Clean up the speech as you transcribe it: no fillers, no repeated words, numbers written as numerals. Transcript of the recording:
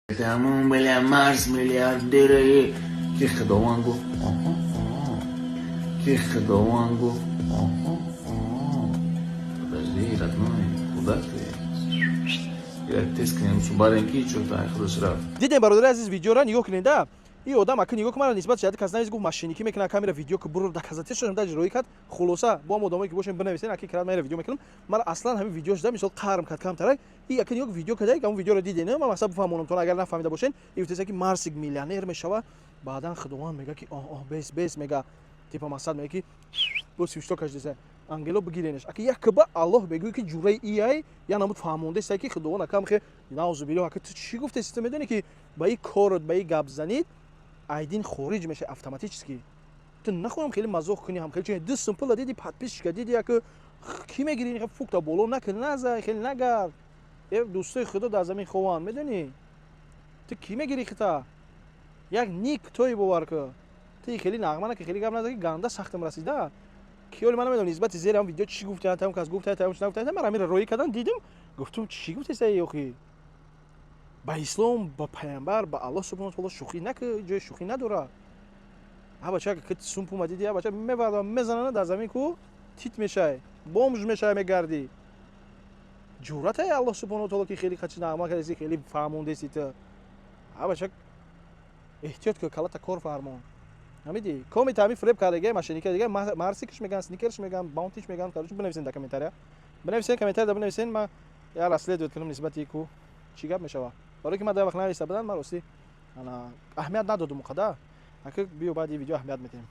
Тамом, бля, Марс миллиардере, ки Худованд гуфт: «Оҳо, ки Худованд гуфт: оҳо, подожди, родной, куда ты?» Я тест кунем, субарен ки чё-то худаш рафт. Дидем, бародари азиз, видеора нигоҳ кунед да. И одам ака, нигоҳ кун, мара нисбат шаҳди кас навис, гуфт, мошенникӣ мекунад, камера видео ки буро доказательство дар ҷироӣ кард. Хулоса, бо ҳам одамое ки бошем, бинависен, аки крат мера видео мекунам. Мара аслан ҳамин видео шуда, мисол, қарм кард камтарак. И ака, нигоҳ, видео кардак, ҳамон видеоро дидем. Ман мақсад бифаҳмонам тон, агар нафаҳмида бошен. И гуфтеса, ки Марсик миллионер мешава, баъдан Худованд мега, ки оҳ, оҳ, бес, бес, мега, типа мақсад мега, ки бо свисток кашидеса, ангело бигиренаш. Ака, якба Аллоҳ мегӯй, ки ҷураи ияй я намуд фаҳмондеста, ки Худованд акам хе наузу биллоҳ. Ака, ту чӣ гуфтеси? Ту медонӣ, ки ба и корот, ба и гап занид, айдин хориҷ мешавӣ автоматически. Ту нахоҳам хеле мазоқ кунӣ, ҳам хеле ду симпла диди, подписчика диди, яку кӣ мегири, фукта боло накун, наза, хеле нагард. Э, дӯстои Худо дар замин хованд, медонӣ, ту кӣ мегири хита? Як ник тои, бовар ку, ту хеле нағма наки, хеле гап наза, ки ганда сахтам расида. Киёли ман намедонам, нисбати зери ҳам видео чӣ гуфта, там кас гуфта, там нагуфта. Ман амира роӣ кардан дидим, гуфтум: чӣ гуфтеса охи? Ба ислом, ба паямбар, ба Аллоҳ субҳону таоло шӯхӣ наки, ҷои шӯхӣ надора. Ҳа, бача, ки сумпума диди, бача меварда, мезанана дар замин, ку тит мешай, бомж мешай, мегардӣ. Ҷуръатай Аллоҳ субҳону таоло, ки хеле қачи нағма кардеси, хеле фаҳмондеси ту. Ҳа, бача, эҳтиёт кун, калата кор фармон. Ҳамиди комит ҳами фреб кардага, мошенника дига, Марсикш меган, сникерш меган, баунтиш меган. Короче, бинависен дар комментария, бинависен, комментария бинависен, ма я расследовать кунам нисбати ку чӣ гап мешава. Барое ки ман дар вақт нависта будам, ман ростӣ аҳамият надодум уқада. Ака, биё, баъди видео аҳамият медиҳем.